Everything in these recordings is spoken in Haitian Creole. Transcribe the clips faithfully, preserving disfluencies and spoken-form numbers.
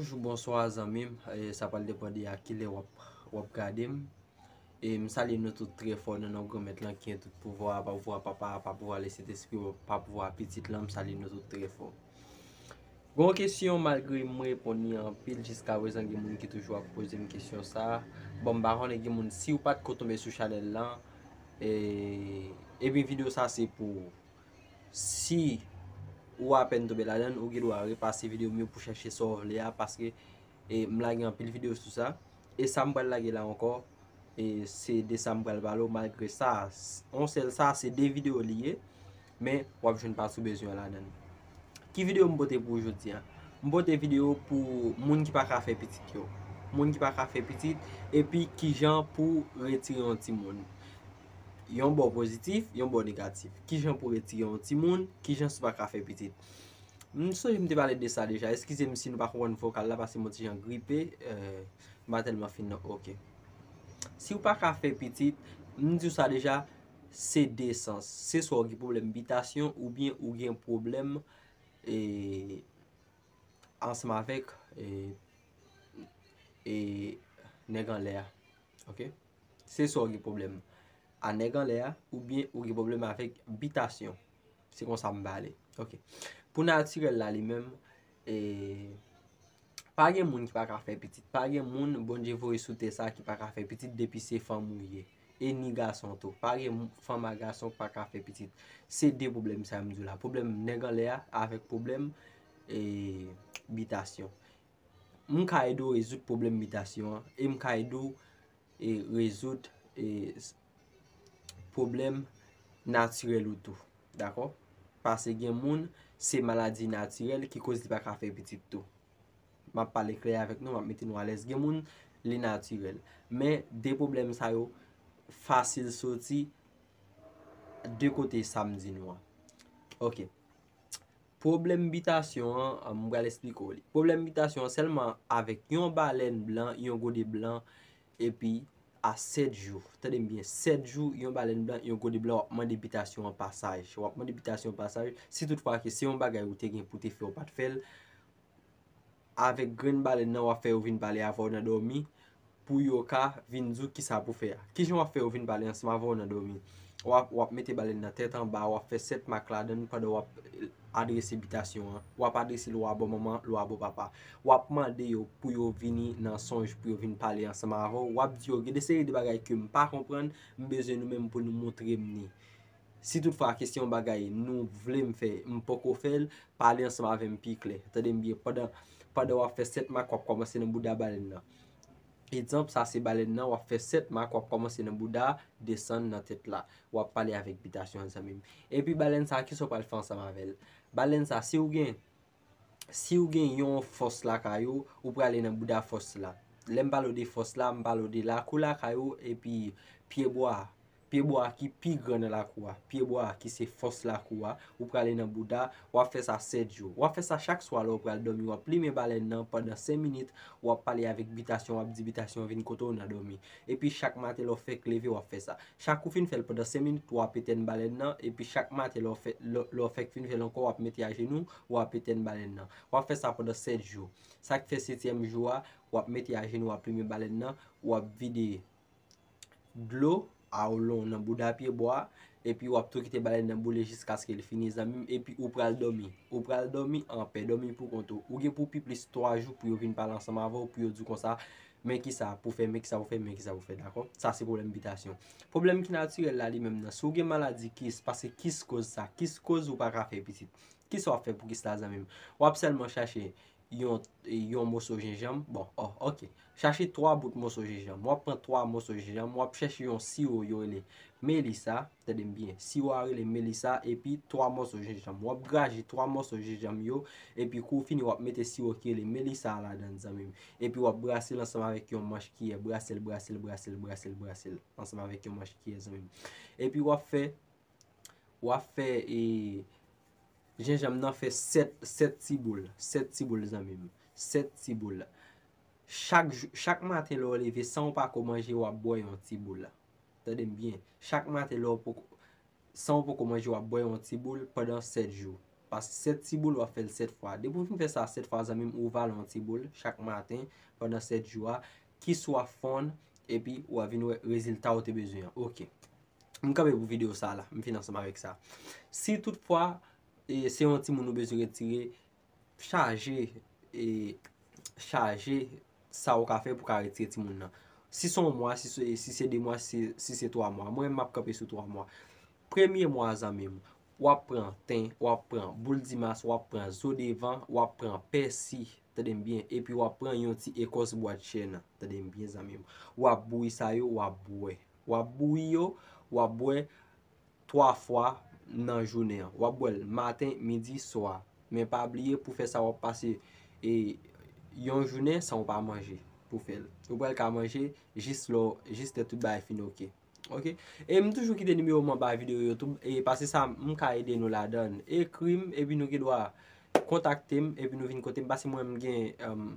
Bonjou, bonswa zanmi m. E, sa pral depann de a kilè w ap, w ap gade m. E m salye nou tout trè fò nan non Granmèt lan ki gen tout pouvwa, pa pouvwa Papa, pa pouvwa Lesentespri, pa pouvwa Pitit lan, m salye nou tout trè fò. Gon kesyon, malgre m reponn li anpil, jiskaprezan gen moun ki toujou ap poze m kesyon sa. Bon, m pa konnen gen moun, si w pa t ko tonbe sou chanèl lan, e, ebyen videyo sa se pou ou. Si ou apèn tonbe ladan l, ou gen dwa repase videyo m yo pou chèche sa w vle a, paske, e, m lage anpil videyo sou sa. E sa m pral lage la ankò, e, se de sa m pral pale w. Malgre sa, s- yon sèl sa, se de videyo li ye, men w ap jwenn pa sou bezwen an ladan l. Ki videyo m pote pou ou jodi a? M pote videyo pou moun ki pa ka fè pitit yo. Moun ki pa ka fè pitit, epi kijan pou retire yon timoun. Yon bò pozitif, yon bò negatif. Kijan pou retire yon timoun, kijan si w pa ka fè pitit. M sonje m te pale de sa deja. Eskize m si nou pa konprann vokal la, paske m yon ti jan gripe, e, m pa tèlman fin nan. Ok. Si w pa ka fè pitit, m di w sa deja, se de sans. Se swa w gen pwoblèm bitasyon oubyen ou gen pwoblèm, e, ansanm avèk, e, e, nèg anlè a. Ok? Se swa w gen pwoblèm a nèg anlè a, oubyen ou gen pwoblèm avèk bitasyon. Se konsa m pale. Ok. Pou natirèl la li menm, e, pa gen moun ki pa ka fè pitit. Pa gen moun Bondye voye sou tè sa ki pa ka fè pitit depi se fanm ou ye. E ni gason tou. Pa gen m- fanm a gason ki pa ka fè pitit. Se de pwoblèm sa yo m di w la. Pwoblèm nèg anlè a avèk pwoblèm, e, bitasyon. M ka ede w rezoud pwoblèm bitasyon an e m ka ede w, e, rezoud, e, s- pwoblèm natirèl ou tou. Dakò? Paske gen moun, se maladi natirèl ki koz li pa ka fè pitit tou. M ap pale klè avèk nou, m ap mete nou alèz. Gen moun, li natirèl. Men de pwoblèm sa yo fasil soti de kote sa m di nou an. Ok. Pwoblèm bitasyon an, m pral esplike w li. Pwoblèm bitasyon an sèlman avèk yon balèn blan, yon gode blan, epi a sèt jou. Tande m byen, sèt jou, yon balèn blan, yon gode blan, w ap mande bitasyon an pasaj. W ap mande bitasyon an pasaj, si toutfwa ke se yon bagay ou te gen pou te fè, ou pa t fè l, avèk grenn balèn nan, w ap fè yo vin pale avè w nan dòmi, pou yo ka vin di w kisa pou fè a. Kijan w ap fè yo vin pale ansanm avè w nan dòmi? W ap, w ap mete balèn nan tèt anba, w ap fè sèt mak ladan l pandan w ap adrese bitasyon an. W ap adrese l lwa bò manman, lwa bò papa. W ap mande yo pou yo vini nan sonj, pou yo vin pale ansanm avè w. W ap di yo, gen de seri de bagay ke m pa konprann, m bezwen nou menm pou nou montre m ni. Si toutfwa ke se yon bagay nou vle m fè, m poko fè l, pale ansanm avè m pi klè. Tande m byen, pandan, pandan w ap fè sèt mak, w ap kòmanse nan bouda balèn nan. Egzanp, sa se balèn nan, w ap fè sèt mak, w ap kòmanse nan bouda, desann nan tèt la. W ap pale avèk bitasyon an, zanmi m. Epi balèn sa, kisa w pral fè ansanm avè l? Balèn sa, si w gen, si w gen yon fòs lakay ou, ou prale nan bouda fòs la. Lè m pale w de fòs la, m pale w de lakou lakay ou, epi pyebwa a. Pyebwa a ki pi gran nan lakou a. Pyebwa a ki se fòs lakou a. Ou prale nan bouda, w ap fè sa sèt jou. W ap fè sa chak swa lè w pral dòmi. W ap limen balèn nan pandan senk minit. W ap pale avèk bitasyon, w ap di bitasyon vin kote w nan dòmi. Epi chak maten lè w fèk leve, w ap fè sa. Chak ou fin fè l pandan senk minit, w ap etèn balèn nan. Epi chak maten lè w fè, lè, lè w fèk fin fè l ankò, w ap mete ajenou, w ap etèn balèn nan. W ap fè sa pandan sèt jou. Sa k fè setyèm jou a, w ap mete ajenou, w ap limen balèn nan, w ap vide dlo a w lon nan bouda pyebwa a, epi w ap tou kite balèn nan boule jiskaske l fini, zanmi m, epi ou pral dòmi. Ou pral dòmi anpè, dòmi pou kont ou. Ou gen pou pi plis twa jou pou yo vin pale ansanm avè w, pou yo di w konsa, men kisa pou fè, men kisa pou fè, men kisa pou fè, dakò? Sa se pwoblèm bitasyon. Pwoblèm ki natirèl la li menm nan, si w gen maladi kis, paske kis koz sa, kis koz ou pa ka fè pitit. Kisa w ap fè pou kis la, zanmi m? W ap sèlman chache yon, yon moso jenjanm. Bon, oh, ok. Chache twa bout moso jenjanm. W ap pran twa moso jenjanm. W ap chèche yon siwo yo rele melisa. Tande m byen. Siwo a rele melisa epi twa moso jenjanm. W ap graje twa moso jenjanm yo. Epi kou w fini, w ap mete siwo ki rele melisa a ladan l, zanmi m. Epi w ap brase l ansanm avèk yon manch kiyè. Brase l, brase l, brase l, brase l, brase l. Ansanm avèk yon manch kiyè, zanmi m. Epi w ap fè W ap fè, e, jenjanm nan fè sèt, sèt ti boul. Sèt ti boul, zanmi m. Sèt ti boul. Chak jou, chak maten lè w leve, san w pa ko manje, w ap bwè yon ti boul. Tande m byen. Chak maten lè w poko, san w poko manje, w ap bwè yon ti boul pandan sèt jou. Pase sèt ti boul, w ap fè l sèt fwa. Depi w fin fè sa sèt fwa, zanmi m, ou vale yon ti boul chak maten pandan sèt jou a, ki swa fonn, epi w a vin wè rezilta w te bezwen an. Ok. M kanpe pou videyo sa la. M fin ansanm avèk sa. Si toutfwa, e, se yon timoun ou bezwen retire, chaje, e, chaje sa ou ka fè pou ka retire timoun nan. Si se yon mwa, si se, si se de mwa, si, si se twa mwa. Mwen, m ap kanpe sou twa mwa. Premye mwa, zanmi m, w ap pran ten, w ap pran boul dimas, w ap pran zo devan, w ap pran pèsi, tande m byen, epi w ap pran yon ti ekòs bwa chèn, tande m byen, zanmi m. W ap bouyi sa yo, w ap bwè. W ap bouyi yo, w ap bwè twa fwa nan jounen an. W ap bwè l maten, midi, swa. Men pa bliye pou fè sa w ap pase, e, yon jounen san w pa manje pou fè l. Ou pral ka manje jis lè, jis lè tout bagay fin ok. Ok? E m toujou kite nimewo m anba videyo YouTube. E pase sa, m ka ede nou ladan. Ekri m, epi nou gen dwa kontakte m, epi nou vin kote m. Pase mwen, m gen, um,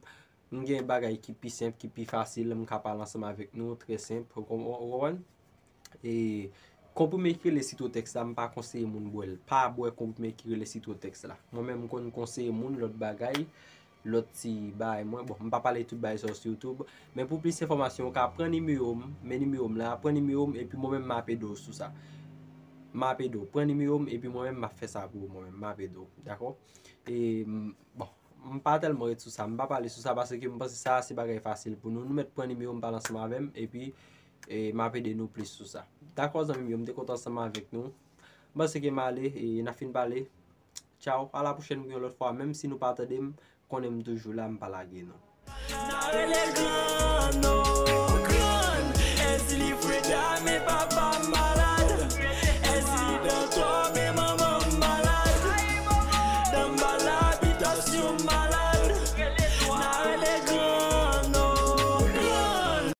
m gen bagay ki pi senp, ki pi fasil, m ka pale ansanm avèk nou, trè senp. Ou konprann? E konprime ki rele sitwotèks la, m pa konseye moun bwè l. Pa bwè konprime ki rele sitwotèks la. Mwen menm, m konn konseye moun lòt bagay, lòt ti bagay mwen. Bon, m pa pale tout bagay sa yo sou YouTube. Men pou plis enfòmasyon, ou ka pran nimewo m, men nimewo m la, pran nimewo m, epi mwen menm, m ap ede w sou sa. M ap ede w. Pran nimewo m, epi mwen menm, m ap fè sa pou ou, mwen menm, m ap ede w. Dakò? E, m, bon, m pa tèlman ret sou sa. M pa pale sou sa paske m panse sa se bagay fasil pou nou. Nou mèt pran nimewo m, pale ansanm avè m, epi, e, m ap ede nou plis sou sa. Dakò, zanmi m yo, m te kontan ansanm avèk nou. M panse ke m ale, e, n a fin pale. Tchaw, a la pwochèn pou yon lòt fwa. Menm si nou pa tande m, konnen m toujou la, m pa lage nou. N a rele grann, o, grann. E si li freda, men papa m